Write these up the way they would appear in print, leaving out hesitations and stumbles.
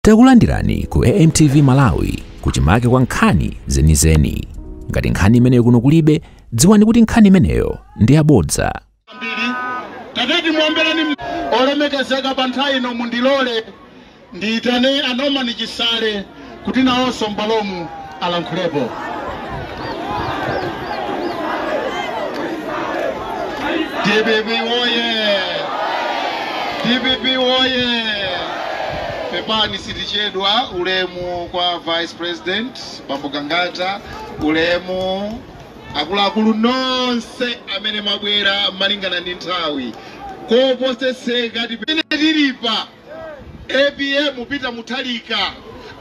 Takulandirani ku AMTV Malawi kuchimake kwa nkhani zenizeni. Ngati nkhani imeneyo kuno kulibe, dziwani kuti nkhani imeneyo ndi yabodza. Tateti muombereni olemekezeka pa nthawi ino, mundilole ndiyitane a Norman Chisale kuti nawonso m'bwalomu alankhulepo. DPP woye! DPP woye! Pepani, sitichedwa. Ulemu kwa Vice President Bambo Gangata, ulemu akuluakulu nonse amene mwabwera malingana ndi nthawi. Koposeseka tipene tilipa APM Peter Mutharika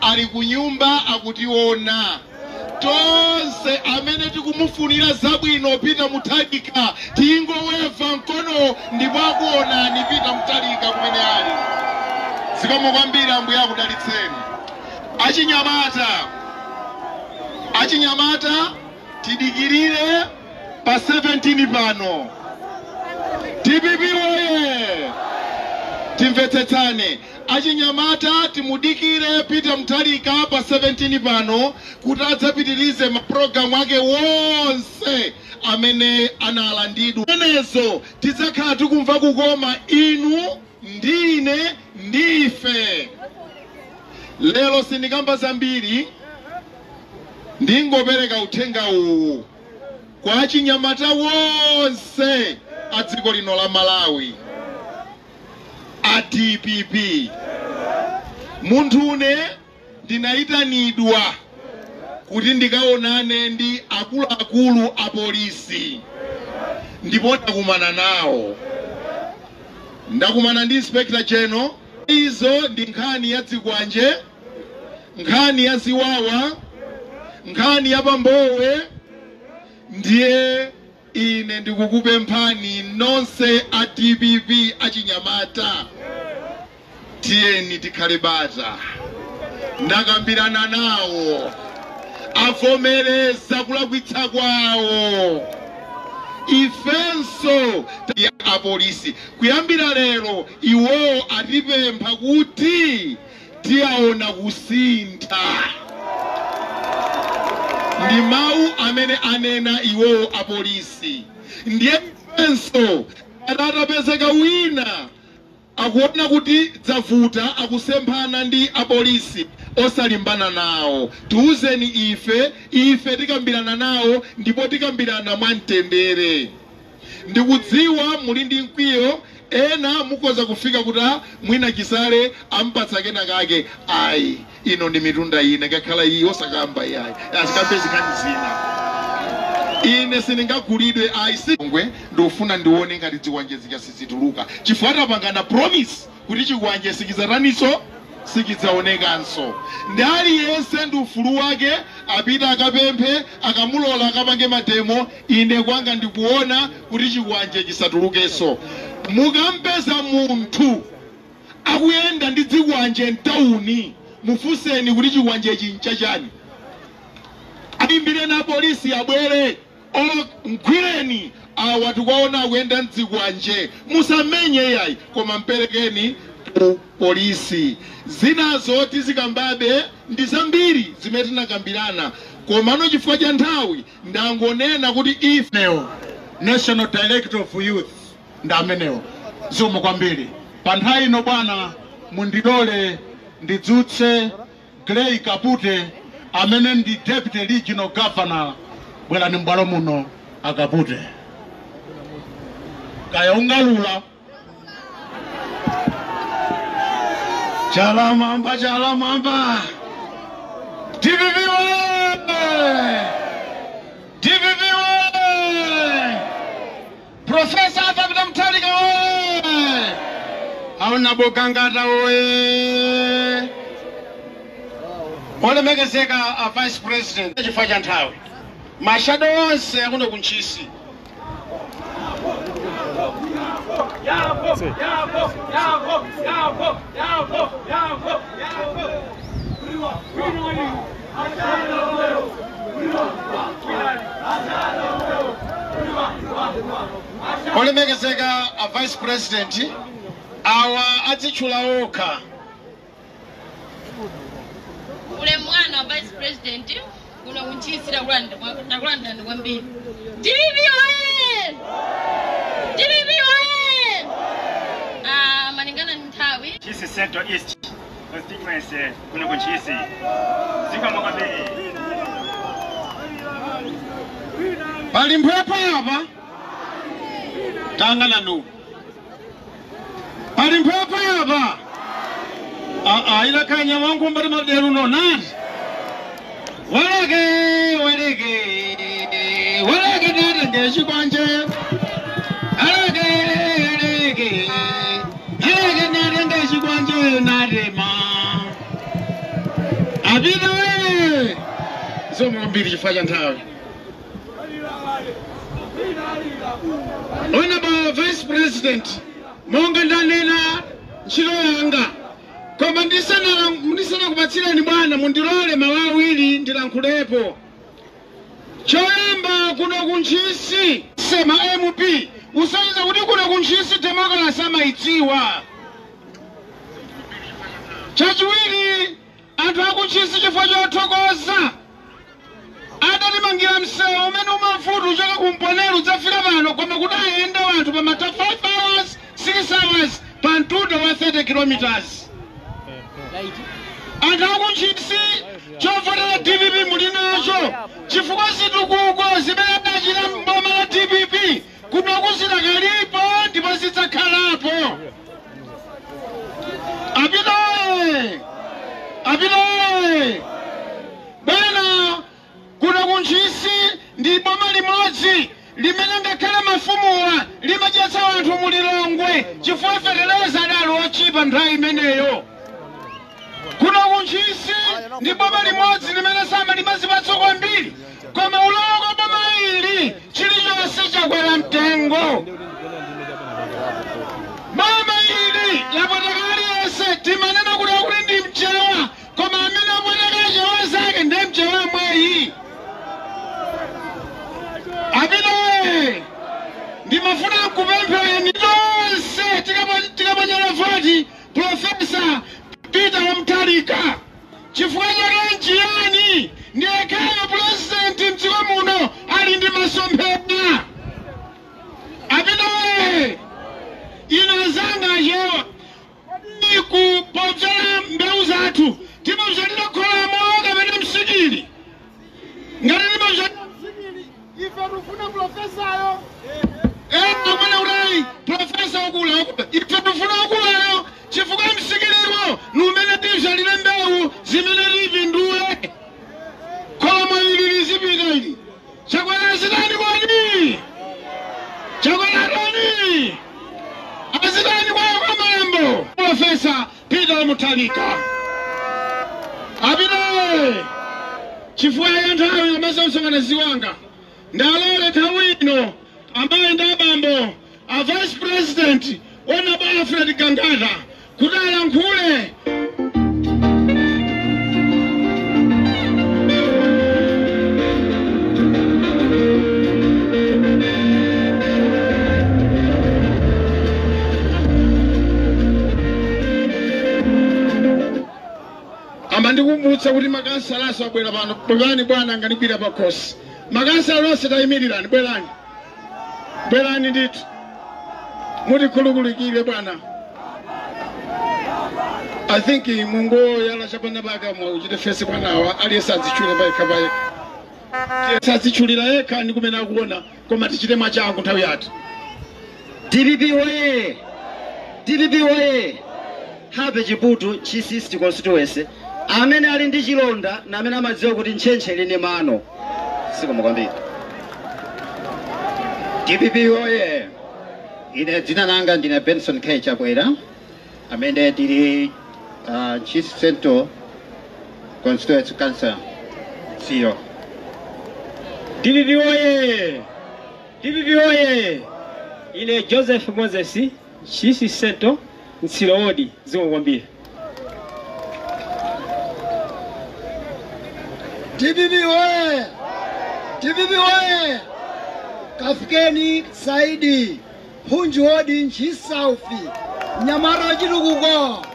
ali ku nyumba akutiona. Tonse amene tikumufunira zabwino Peter Mutharika tingoweva mkono ndipo akuonani Peter Mutharika kumene ali. Zikomo kwambiri, Ambuye akudalitseni. Achinyamata, achinyamata, tidikirire pa 17 pano. DPP woye! Timvetsetsane, achinyamata, timudikire Peter Mutharika pa 17 pano kuti adzapitirize mapulogalamu ake wonse amene analandidwa. Menezo tidzakhala tikumva kukoma inu ndine ndife. Lero sindikamba zambiri, ndingopereka uthenga uwu kwa achinyamata wonse a dziko lino la Malawi a DPP. Munthune ndinayitanidwa kuti ndikaonane ndi akuluakulu a polisi ndipo ndakumana nawo. Ndakumana ndi Inspector General. Izo ndi nkhani ya dzikwanje, nkhani ya ziwawa, nkhani ya pambowe. Ndiye ine ndikukupemphani nonse a DPP achinyamata, tiyeni tikhale bata. Ndakambirana nawo, avomereza kulakwitsa kwawo. Ifenso ya apolisi kuyambira lero, iwowo atipempha kuti tiyaona kusintha. Ndi mawu amene anena iwowo apolisi. Ndiye ifenso atatapezeka wina akuona kuti dzavuta, akusemphana ndi apolisi, osalimbana nawo, tiuzeni ife, ife tikambirana nawo ndipo tikambirana mwamtendere. Ndikudziwa muli ndi mkwiyo, ena mukhoza kufika kuti "Ah, mwina Chisale ampatsa kena kake." Ayi, ino ndi mitunda ine kakhala iyi osakamba iyayi, azikambe zikhani zina. Ine sindingagulidwe ayi. Singwe ndikufuna ndione ngati zikwanje zikasizituluka, chifukwa tapangana promise kuti chikwanje sikizataniso, sikidzaonekanso. Ndi aliyense ndi ufulu wake, apita akapemphe, akamulola akapange mademo. Ine kwanga ndikuona kuti chikwanje chisatulukenso. Mukampeza munthu akuyenda ndi dzikwanje mtawuni, mufunseni kuti chikwanje ichi nchachani. Ayimbire na polisi abwere, olo mgwireni, awa tikuwaona akuyenda mdzikwanje. Musamenye iyayi, koma mperekeni ku polisi. Zinazo tizikambabe, ndi zambiri zimene tinakambirana, komano chifukwa cha nthawi ndangonena kuti ife Neo, National Director of Youth ndi amenewo. Zikomo kwambiri. Pa nthawi ino, bwana, mundilole ndidzutse Grey Kapute amene ndi Deputy Regional Governor. Bwerani m'bwalo muno, Akapute. Kaya ungalula. Chala mwamba, chala mwamba. DPP woye! DPP woye! Professor Arthur Peter Mutharika woye! Honorable Gangata woye! Olemekezeka a Vice President, chifukwa cha nthawi, ma shadow onse akuno kuntchisi. Yapo, yapo, yapo, yapo, yapo, yapo, yapo. Wiwa, winali. Achana wewe. Wiwa, winali. Achana wewe. Wiwa, wiwa. Olemekezeka a Vice President, awa adzitchula okha. Bwana Vice President kuno kuNtchisi takulandirani kwambiri. DPP oye! DPP oye! Malingana ndi nthawi. Ntchisi Central East constituency kuno kuNtchisi. Zikomo kwambiri. Pali mphepo apa? Tanga nanu. Pali mphepo apa? Ila kanya wangu mbali maderu no nani? Waleke, waleke, waleke nani ngeshi kwanje? Aleke, aleke, aleke nani ngeshi kwanje narema. Abida we! Zoma mbili chifanya ntawe. Honorable Vice President, monga ndanena ntchito yanga. Koma ndisana kupatsirani bwana mundilole mawawiri ndilankhulepo. Choyamba kuno kuNtchisi sema MP usaiza kuti kuno kuNtchisi democracy amaidziwa. Chachiwiri anthu akuNtchisi chifukwa chothokoza adatimangira msewu umene umavuta uchoka kumponero udzafika pano, koma kuti ayende wanthu pamata 5 hours 6 hours pa mtunda wa 30 kilometers. Anthu akuNtchisi chovotera DPP muli nacho chifukwa zitukuko zimene adachita m'boma la DPP kuno kuzitakalipo ndipo zidzakhalapo. Apite! Apite! Bwana kuno kuNtchisi ndi boma limodzi limene ngakhale mafumuwa limadyetsa anthu mulilongwe chifukwa feteleza adali ochipa nthawi imeneyo. Kuno kuNtchisi ndi boma limodzi limene samalima zipatso kwambiri, koma uloko boma ili chilichonse chakwera mtengo. Boma ili lapoteka aliyense, timanena kuti akuti ndi mchewa, koma amene apoteka chewa zake ndi mchewa mweyi. Apite! Ndimafuna kupempheni tonse tikaponyera voti Profesa Peter Mutharika. Chifukwa chake nchiyani? Ndiyekhayo president mdziko muno ali ndi masomphenya. Apite! Ino zanga achewa iku podzala mbewu zathu timabzalira kholamo kapena msikili. Ngati timabzalira msikili ife tufuna profesayo. Amene ulayi profesa ukula ife tufuna ukulayo chifukwa msikilirwo numene tibzalire mbewu zimene tipindule. Kholomo ili lizipita ili. Chakwera zitani kodi? Chakwera tani? Azitani kwa malembo? Profesa Peter Mutharika. Apite! Chifukwa ya nthawi komanso msonkhano wanga ndalole nthawi ino amayi ndi abambo a Vice President Honorable Alfred Gangata kuti alankhule. Amandikumbutsa kuti makansalaso abwera pano. Bwerani bwana angandigwira pakhosi. Makansala onse tayimirirani, bwerani. Bwerani ndithu. Mutikhululukire bwana. I think mungo yala chapana baka mwauchite fesi bwanawa aliyense adzichule payekha payekha. Tisadzichulira yekha ndi kumene akuona koma tichite mwachangu nthawi yathu. DPP oye! DPP oye! Habe Chiputu Ntchisi East constituency amene ali ndi chilonda na amene amadziwa kuti ntchentche ili ndi mano. Zikomo kwambiri. DPP oye! Ine dzina langa ndine Benson K Chakwera amene ndili Ntchisi Central Constituency Council CEO. DPP oye! DPP oye! Ine Joseph Moses Ntchisi Central Ntsilo wodi. Zikomo kwambiri. DPP oye! DPP oye! Kafikeni Saidi Punji wodi Ntchisi South Nyamara chitukuko.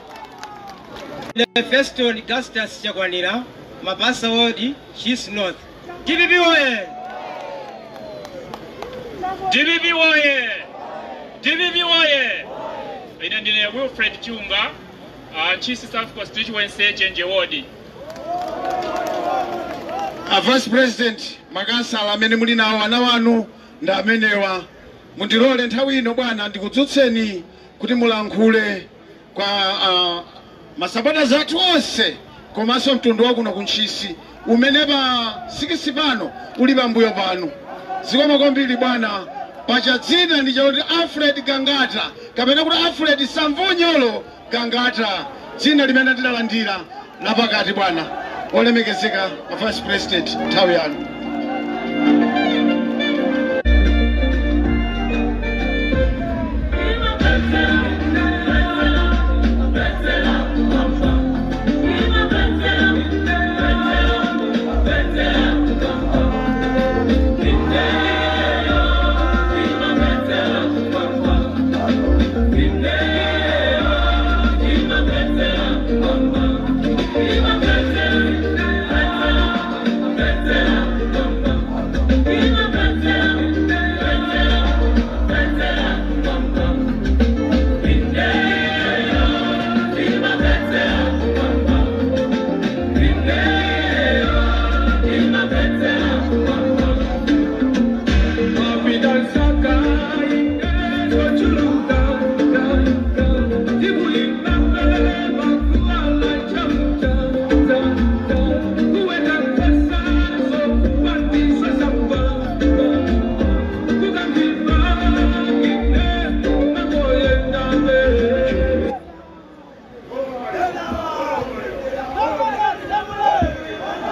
Ine Feston Gustus Chakwanira Mabasa Ward, Ntchisi North. DPP oye! DPP oye! DPP oye! Ine ndine Wilfred Chunga, Ntchisi South Constituency, Chenje Ward. A Vice President, makansala amene muli nawo ana wanu ndi amenewa. Mundilole nthawi ino bwana ndikudzutseni kuti mulankhule kwa masapota athu onse komanso mtundu wakuno ku Ntchisi umene pa 6 pano uli pambuyo pano. Zikomo kwambiri bwana. Pacha dzina ndi chakuti Alfred Gangata kapena kuti Alfred Samvunyolo Gangata, dzina limene ndinalandira lapakati bwana. Olemekezeka a Vice President, nthawi yanu.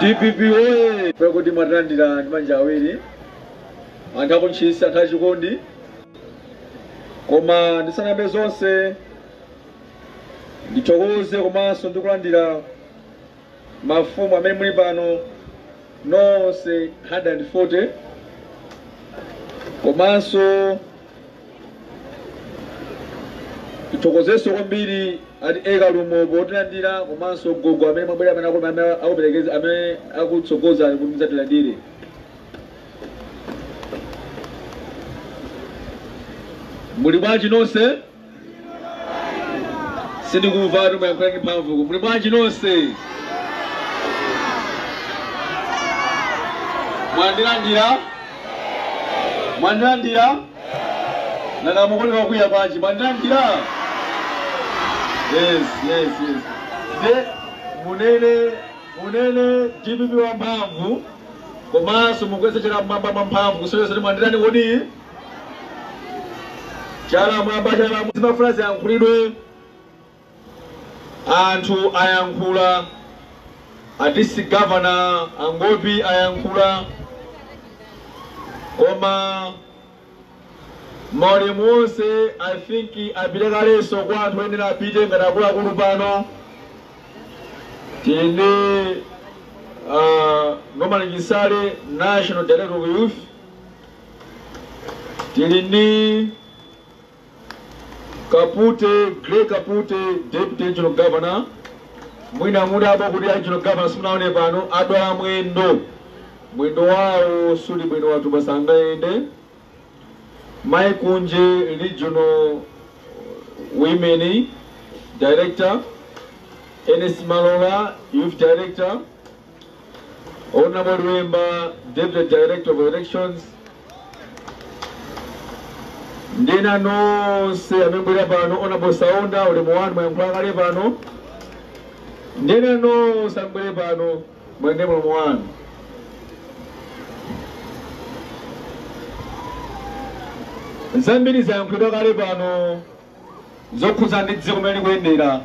DPP oye! Kuti mwatilandira ndi manja awiri, anthu aku Ntchisi, anthu achikondi. Koma ndisanayambe zonse ndithokoze komanso ndikulandira mafumu amene muli pano nonse 140, komanso tithokozenso kwambiri ati ekalumo potilandira komanso gogo amene mwabwera amene akuperekeza amene akutsogozani kuti mudzatilandire. Muli bwanji nonse? Sindikumva ati muyankhula ndi mphamvu. Muli bwanji nonse? Mwandilandira? Mwandilandira? Nanga mukuoneka kukwiya bwanji? Mwandilandira? Yes, yes, yes. De munene DPP wa mphamvu komanso mukweze chala mwamba mwa mphamvu kusonyeza kuti mwandirani kodi? Chala mwamba, chala mwamba. Zimafuna ziyankhulidwe, anthu ayankhula, a district governor Angobi ayankhula, koma maulemu onse I think apite kalenso kwa anthu oyenera apite ngati akuluakulu pano. Tili ndi Norman Chisale, National Director of Youth. Tili ndi Kapute, Grey Kapute, Deputy Regional Governor. Mwina mudapo kuti Regional Governor simunaone pano, adwala mwendo. Mwendo wawo suli bwino watu basangayende. Maikunje, Regional Women Director. Enes Malola, Youth Director. Honorable Wemba, Deputy Director of Elections. Ndena nonse amembwera pano, Honorable Saunda, ulemu wanu mwayankhula kale pano. Ndena nonse amembwera pano, mwende ulemu wanu. Zambiri zayankhulidwa kale pano zokhuza ndi dziko limene likuyendera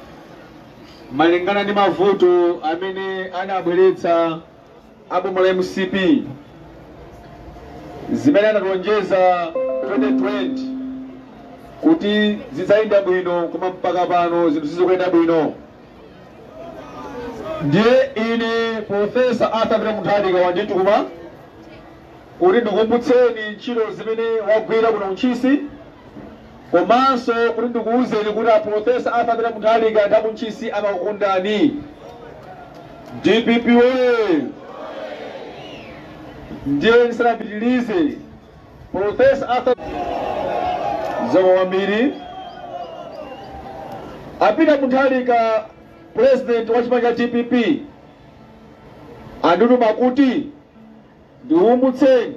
malingana ndi mavuto amene anabweretsa aboma la MCP, zimene anatilonjeza 2020 kuti zidzayenda bwino, koma mpaka pano zinthu sizikuyenda bwino. Ndiye ine Profesa Arthur Peter Mutharika wandituma kuti ndikumbutseni ntchito zimene wagwira kuno Ntchisi, komanso kuti ndikuwuzeni kuti a Profesa Arthur Peter Mutharika ndi aku Ntchisi amakukondani. DPP oye! Ndiye ndisanapitilize, Profesa Arthur zomwe wambiri a Peter Mutharika, president wa chipani cha DPP, andituma kuti ndikumbutseni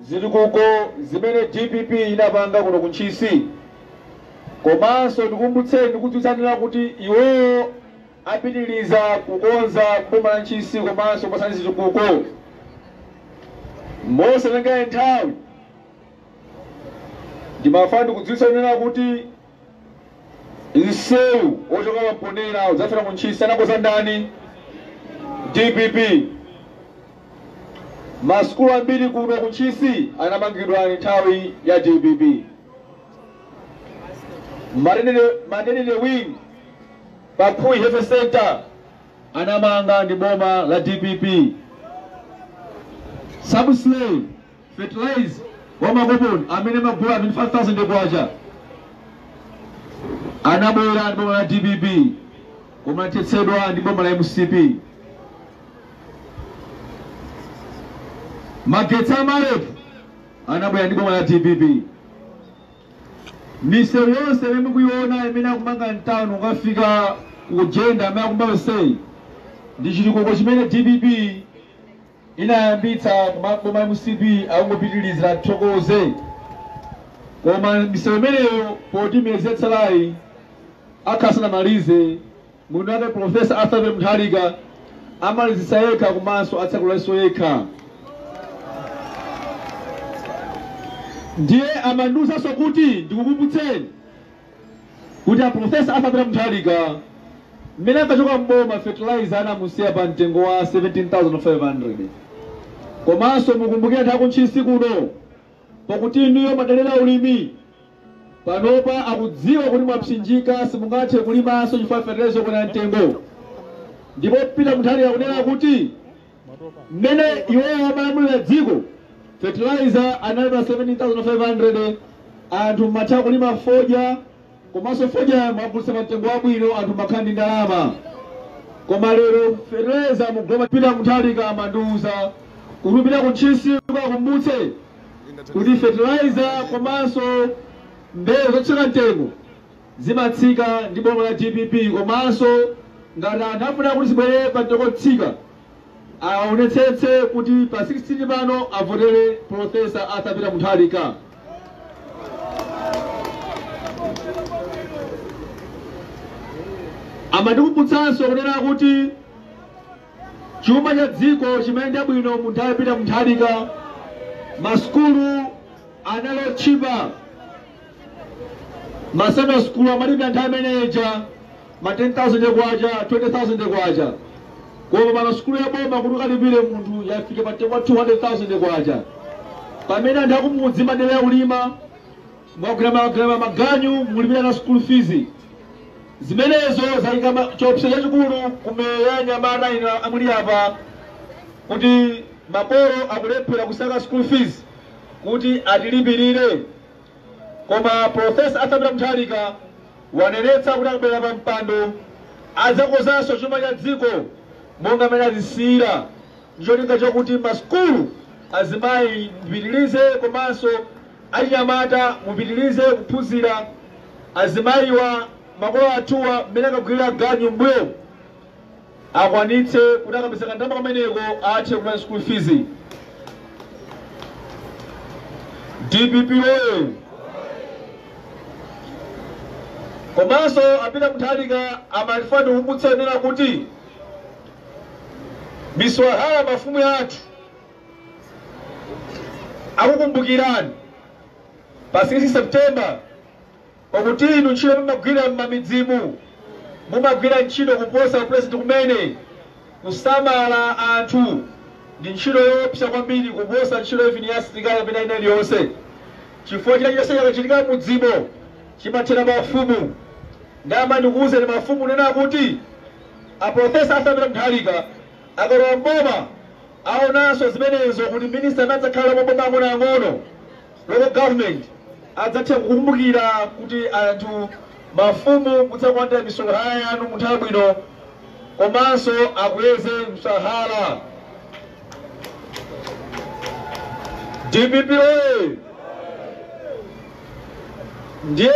zitukuko zimene DPP inapanga kuno kuntchisi, komanso ndikumbutseni ndikudziwitsanira kuti iwowo apitiliza kukonza boma la Ntchisi komanso kupasani zitukuko. Mosatengera nthawi, ndimafuna ndikudziwitsa kunena kuti msewu ochoka pa Mponela udzafika ku Ntchisi anakonza ndani? DPP. Masukulu ambiri kuno ku Ntchisi anamangidwa nthawi ya DPP. Maternity wing pa Phui Health Center anamanga ndi boma la DPP. Subsidy fertilizer wa makoponi amene magula 25,000 kwacha anabwera ndi boma la DPP, koma anathetsedwa ndi boma la MCP. Magetsi amarefu anabwera ndi boma la DPP. Misewu yonse imene mukuiona imene akumanga mtawuni ukafika kujenda amene akumba yonseyi ndi chitukuko chimene DPP inayambitsa, boma MCP akungopitirizira thokoze. Koma misewu imeneyo poti miyezi yatsalayi akhasanamalize, mwini wake Profesa Arthur Mutharika amalizitsa yekha komanso atsekulanso yekha. Ndiye amandiwuzanso kuti ndikukumbutseni kuti a Profesa Arthur Mutharika mmene ankachoka mboma fertilizer anamusiya pa mtengo wa 17,500. Komanso mukumbukire nthawi kuntchisi kuno pakuti inuyo madalira ulimi panopa akudziwa kuti mwapsinjika, simungathe kulimanso chifukwa fertilizer kuna mtengo. Ndipo Peter Mutharika akunena kuti mmene iwowo amalamulira dziko fertilizer anali pa 17,500, anthu mmatha kulima fodya, komanso fodya mwagulitsa pa mtengo wabwino, anthu makhala ndi ndalama. Koma lero fertilizer mugoma. Peter Mutharika amandiwuza kuti kuntchisi kukakumbutse kuti fertilizer komanso mbewu zotsika mtengo zimatsika ndi boma la DPP, komanso ngati anthu afuna kuti zibwere pa mtengo otsika aonetsetse kuti pa 16 pano avotere Profesa Arthur Peter Mutharika. Amandikumbutsanso kunena kuti chuma cha dziko chimayenda bwino mu nthawi ya Peter Mutharika, masukulu anali otchipa, masana sukulu amalipira nthawi imeneja ma 10,000 kwacha, 20,000 kwacha. Koma pano sukulu ya boma kuti ukalipire munthu yafika pa mtengo wa 200,000 kwacha, pamene anthu akumudzi madera ya ulima mwagwira maganyu mulipira na school fees. Zimenezo zayika chiopsezo chachikulu kumeya anyamata ina amuli apa kuti makolo akulephera kusaka school fees kuti atilipirire. Koma Profesa Arthur Peter Mutharika wanenetsa kuti akubwera pa mpando adzakonzanso chuma cha dziko monga amene azisiyira, ndicholinga chokuti masukulu azimayi mupitirize komanso achinyamata mupitirize kuphunzira. Azimayiwa makolo athuwa mmene akagwirira ganyu mbuyo akwanitse kuti akapeza kandalama kameneko athe kupeza school fees. DPP oye! Komanso a Peter Mutharika amafuna ndikukumbutsa kunena kuti miswahala mafumu yathu akukumbukirani pa 6 September pakuti inu ntchito mumagwira m'mamidzimu, mumagwira ntchito kuposa president kumene kusamala anthu ndi ntchito yoopsa kwambiri kuposa ntchito even ya asilikali amene ina iliyonse, chifukwa china chonse chakachitika mudzimo chimathera mafumu. Ndama ndikuwuzeni mafumu nena kuti a Profesa Arthur Peter Mutharika akalowa mboma aonanso zimenezo kuti minista anadzakhala maboma ang'onoang'ono local government adzathe kukumbukira kuti anthu mafumu mudzakulandira misonkhano yanu mu nthawi bwino komanso akweze msahara. DPP oye! Ndiye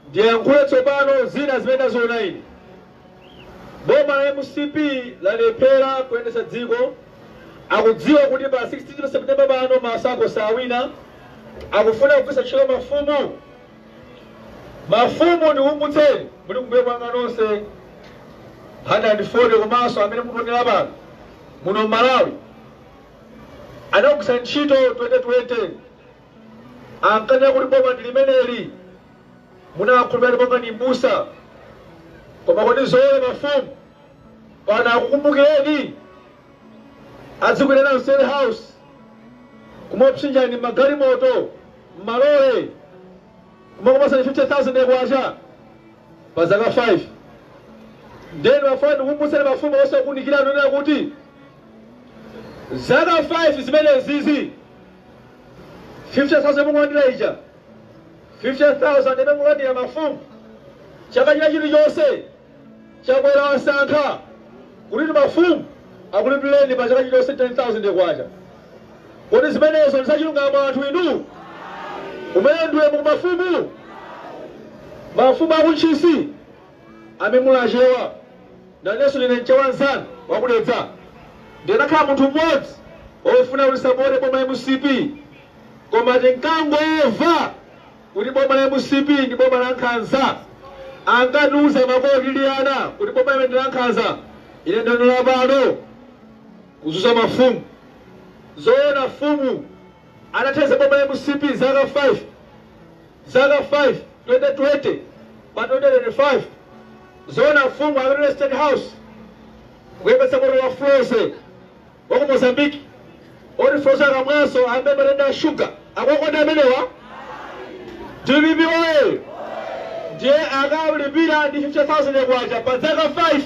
ndiyankhule tsopano zina zimene ndaziona ine. Boma la MCP lalephera kuyendetsa dziko. Akudziwa kuti pa 16 September pano masankho sawina, akufuna kugwiritsa ntchito mafumu. Mafumu ndikukumbutseni muli kumbuyo kwanga nonse 140 komanso amene mukuonera pano muno Malawi, anagwiritsa ntchito 2020 ankanena kuti boma ndi limeneli, munakhulupirira bonga ni Musa. Koma kodi zoona mafumu pano akukumbukireni? Adzikwirena State House kumopsinjani magalimoto mmalole kumakumasani 50,000 kwacha pa zaka 5. Ndeni mafuna ndikukumbutseni mafumu osakunikira nonena kuti zaka 5 zimene zizi 50,000 mukulandira ija 50,000 imene mukulandira mafumu chaka china chilichonse Chakwera wasankha kuti mafumu akulipireni pa chaka chilichonse 10,000 kwacha. Kodi zimenezo ndi zachilungamo anthu inu? Umene ndiwe mukumafumu mafumu akuntchisi amemulachewa nanenso ndine mchewa nzanu wakudedza, ndinakhala munthu mmodzi ofuna kuti sapote boma MCP, koma tinkangomva kuti boma la MCP ndi boma la nkhanza. Ankatiuza makolo tili ana kuti boma limene ndi la nkhanza. Ine ndanena pano kuzuza mafumu. Zoona fumu anathetsa boma la MCP zaka 5 zaka 5 2020 pa 2025. Zoona fumu akatera State House kuyepetsa moto wa Flose wa ku Mozambique, oti Flose akamwanso ambe matenda a shuga. Akwakonda amenewa DPP oye! Ndiye akalipira ndi 50,000 kwacha pa zaka 5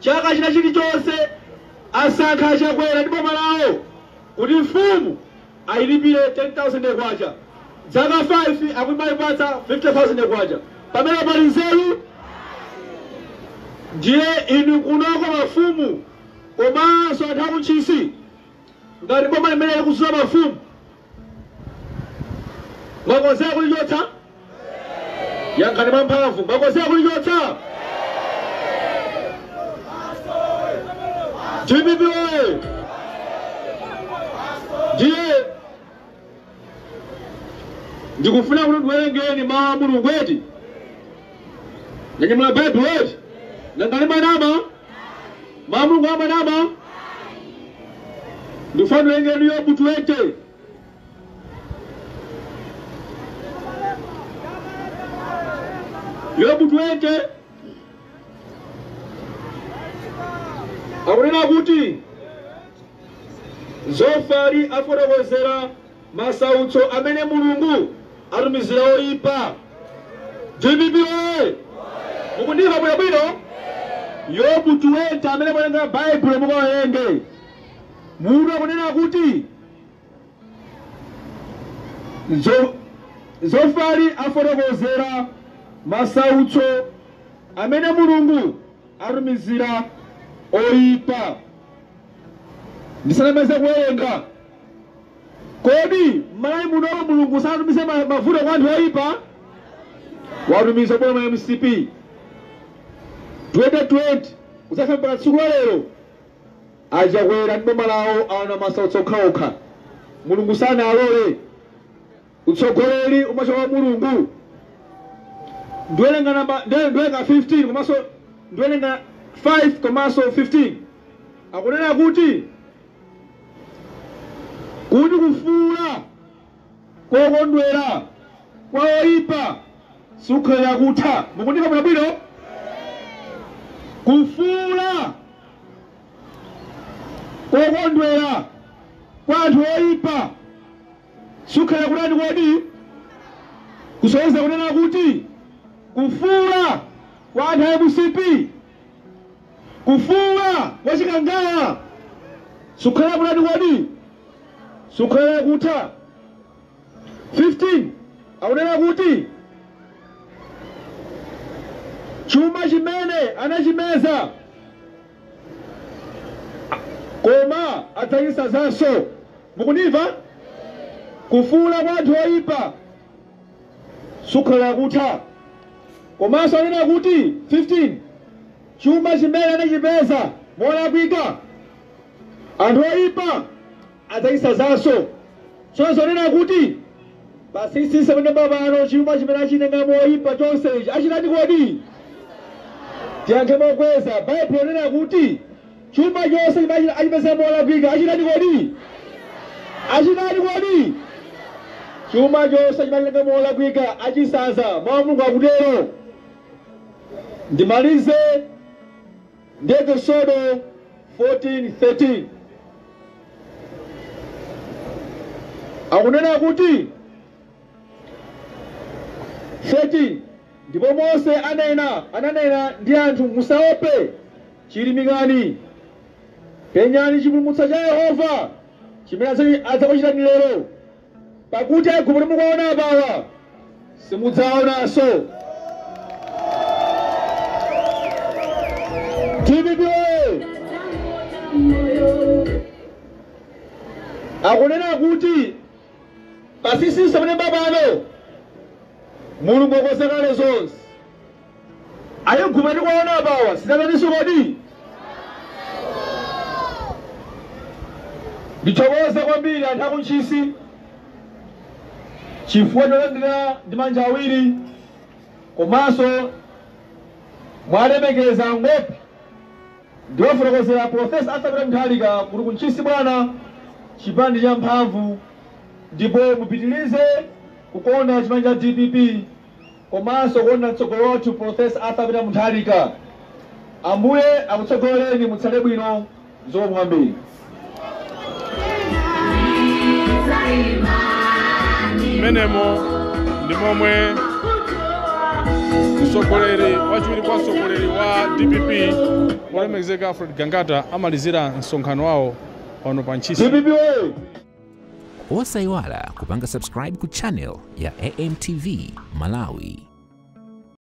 chaka china chilichonse. Asankha Chakwera ndi boma lawo kuti mfumu ayilipire 10,000 kwacha zaka 5, akumayipatsa 50,000 kwacha. Pamene pali nzeru? Ndiye inu kunoko mafumu komanso anthu akuntchisi, ngati boma limene likuzula mafumu, mwakonzeka kulichotsa? Yankhani mwamphamvu, mwakonzeka kulichotsa? DPP oye! Ndiye ndikufuna kuti ndiwerengeni mawu a Mulungu eti nanyamula Baibulo eti nangali manama mawu a Mulungu amanama. Ndikufuna ndiwerengeni Yobu 20. Yobu 20 akunena kuti Zofari afotokozera masautso amene Mulungu atumizira oyipa. DPP oye! Mukundimva bwinobwino? Yobu 20 amene muwerenga Baibulo mukawerenge mutu akunena kuti Zofari afotokozera masautso amene Mulungu atumizira oyipa. Ndisanamalize kuwerenga, kodi m'Malawi muno Mulungu sanatumize mavuto kwa anthu oyipa? Watumiza boma MCP 2020 kudzafika mpaka tsiku la lero. Achakwera ndi boma lawo aona masautso okhaokha. Mulungu sanalole. Utsogoleri umachoka kwa Mulungu. Ndiwerenga namba, ndiwerenga 15 komanso ndiwerenga 5 komanso 15. Akunena kuti kufuula kokondwera kwa oyipa sikukhalira kutha. Mukundimva bwinobwino? Kufuula kokondwera kwa anthu oyipa sikukhalira kutani kodi? Kusonyeza kunena kuti kufuula kwa anthu a MCP, kufuula kwa Chikangawa sikukhalira kutani kodi? Sikukhalira kutha. 15 akunena kuti chuma chimene anachimeza Koma adzayisazanso. Mukundimva? Kufuula kwa anthu oyipa sukhala kutha. Komanso anena kuti 15 chuma chimene anachipeza molakwika anthu oyipa adzayisazanso. Sonso anena kuti pa 16 September pano chuma chimene achitenga moyipa chonse ichi achitani kodi? Tiyankhe mokweza. Baibulo linena kuti chuma chonse chimene achipeza molakwika achitani kodi? Achitani kodi? Chuma chonse chimene achitenga molakwika achisaza. Mawu a Mulungu akutero. Ndimalize ndi Eksodo 14:13 akunena kuti 13 ndipo Mose ananena ndi anthu, musaope, chilimikani, penyani chipulumutso cha Yehova chimene adzakuchitani lero, pakuti Aigupto mukuwaona apawa simudzaonanso. DPP akunena kuti pa 16 September pano Mulungu wakonza kale zonse. Aigupto tikuwaona apawa sidzataninso kodi? Ndithokoze kwambiri anthu aku Ntchisi chifukwa cholandira ndi manja awiri, komanso mwalemekeza ngopi. Ndiwafotokozera Profesa Arthur Peter Mutharika kuti ku Ntchisi bwana chipani cha mphamvu, ndipo mupitirize kukonda chipani cha DPP komanso kukonda mtsogoleri wathu Profesa Arthur Peter Mutharika. Ambuye akutsogolereni, mutsale bwino. Zikomo kwambiri. Mmenemo ndi momwe mtsogoleri wachiwiri kwa mtsogoleri wa DPP wolemekezeka Alfred Gangata amalizira msonkhano wawo pano pa Ntchisi. DPP oye! Osayiwala kupanga subscribe ku channel ya AMTV Malawi.